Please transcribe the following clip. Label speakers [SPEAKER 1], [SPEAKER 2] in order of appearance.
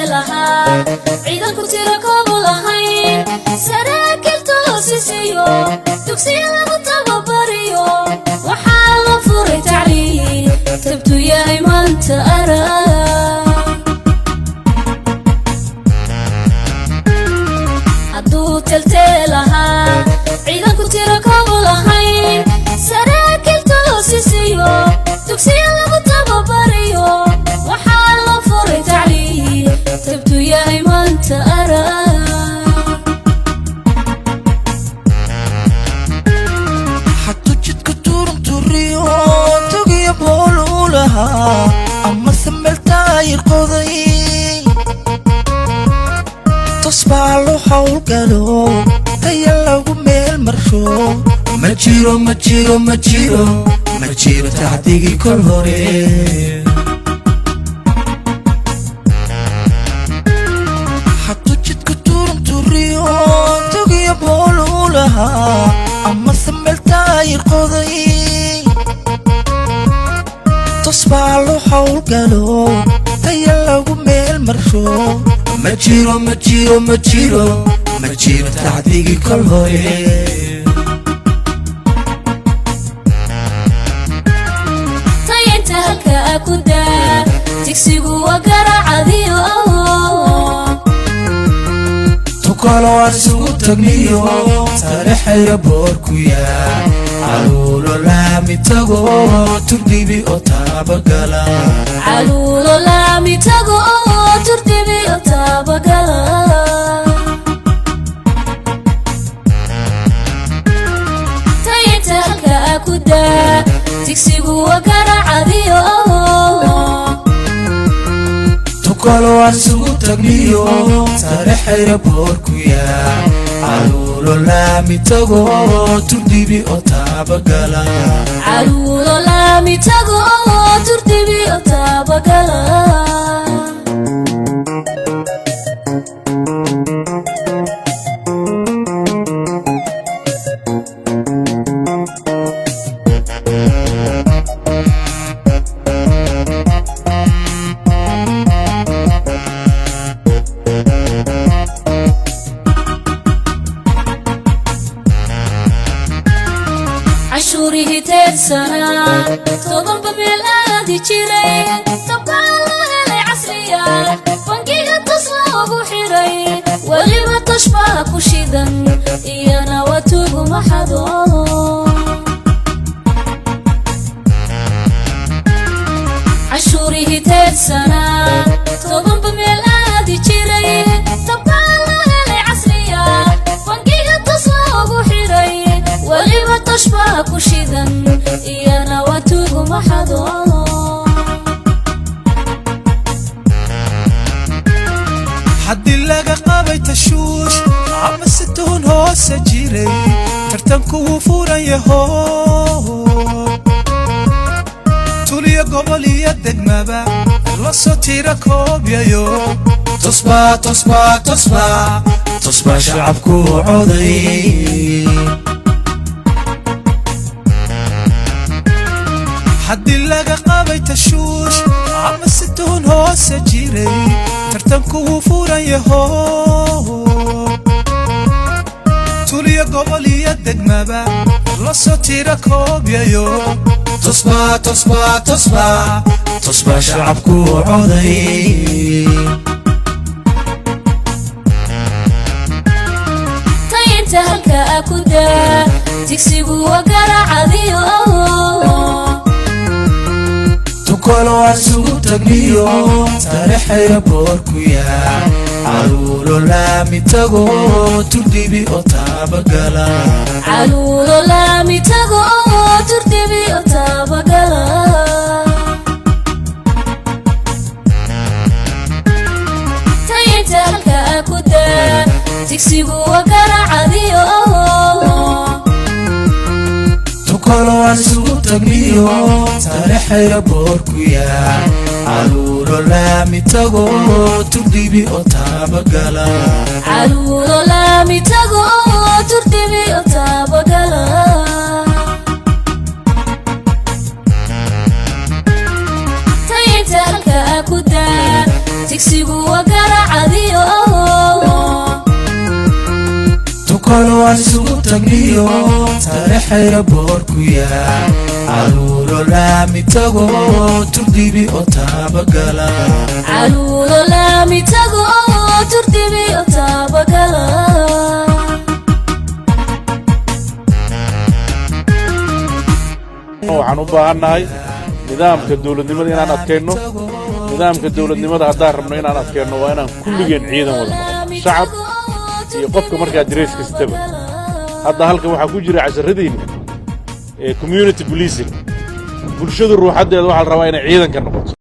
[SPEAKER 1] Lahaa ciidanku tiro koobu lahayn, saraakiil toosisiyo, dugsiya lagu tababariyo, waxaa la furay tacliin tabtu yahay maanta arag. Hadduu telteel ahaa, ciidanku tiro koobu lahayn, saraakiil toosisiyo, dugsiya lagu tababariyo, waxaa la furay tacliin tabtu yahay maanta arag.
[SPEAKER 2] Hadduu jidka turunturiyo, tugiyo bool u lahaa, amase meel taayir qoday, tos baa loo howlgalo, taya lagu meel marsho. Ma jiro, ma jiro, ma jiro, ma jiro tacdigii kol hore. Hadduu jidka turunturiyo, tugiyo bool u lahaa, amase meel taayir qoday, tos baa loo howlgalo, taya lagu meel marsho. Ma jiro, ma jiro, ma jiro, ma jiro tacdigii kol hore.
[SPEAKER 1] Tayinta halkaa ku daa, tigsigu waa garacadiyo.
[SPEAKER 2] Tukalo aan isugu tagniyo, tarexayra boor ku yaa, Caluulo laami tago, Turdhibi oo taabagala.
[SPEAKER 1] Caluulo laami tago oo Turdibi oo taabagala. Tayinta halkaa ku daa, tigsigu waa garacadiyo.
[SPEAKER 2] Tukalo aan isugu tagniyo, tarexayra boor ku yaa, Caluulo laami tago, Turdhibi oo taabagala.
[SPEAKER 1] Caluulo laami tago oo Turdibi oo taabagala. Cashuurihii teedsanaa tobanba meel aadi jiray, tabkaa loo helay casriya, bangiga tos loogu xiray, weliba tashbaa ku shidan, iyana waa tuguma xado. Cashuurihii teedsanaa tobanba meel aadi jiray, tabkaa loo helay casriya, bangiga tos loogu xiray, weliba tashbaa ku shidan, iyana waa tuguma xado.
[SPEAKER 2] Haddii laga qabay tashuush ama si tuhun hoose jiray, tartanku wuu furan yaho, tuliyo gobol iyo degmaba la soo tira koobyayo. Tosbaa, tosbaa, tosbaa, tosbaa shacabku coday. Haddii laga qabay tashuush ama si tuhun hoose jiray, tartanku wuu furan yaho, tuliyo gobol iyo degmaba la soo tira koobyayo. Tosbaa, tosbaa, tosbaa, tosbaa shacabku coday.
[SPEAKER 1] Tayinta halkaa ku daa, tigsigu waa garacadiyo.
[SPEAKER 2] Tukalo aan isugu tagniyo, tarexayra boor ku yaa, Caluulo laami tago, Turdhibi oo taabagala.
[SPEAKER 1] Caluulo laami tago oo Turdibi oo taabagala. Tayinta halkaa ku daa, tigsigu waa garacadiyo.
[SPEAKER 2] Tukalo aan isugu tagniyo, tarexayra boor ku yaa, Caluulo laami tago, Turdhibi oo taabagala.
[SPEAKER 1] Caluulo laami tago oo Turdibi oo taabagala. Tayinta halkaa ku daa. Tigsigu waa garacadiyo.
[SPEAKER 2] Tukalo aan isugu tagniyo, Taleex airport ku yaal, Caluulo laami tago, Turdibi oo taabagala.
[SPEAKER 1] Caluulo laami tago, Turdibi oo taabagala.
[SPEAKER 3] Waxaan u baahannahay nidaamka dowladnimada inaan adkayno. Nidaamka dowladnimada haddaan rabno inaan adkayno, waa inaan kulligeen ciidan wada noqono, shacab iyo qofka markaa darees kastaba. Hadda halkan waxaa ku jira casharadiinna ee community policing. Bulshadu ruuxaddeeda waxaa la rabaa inay ciidanka noqoto.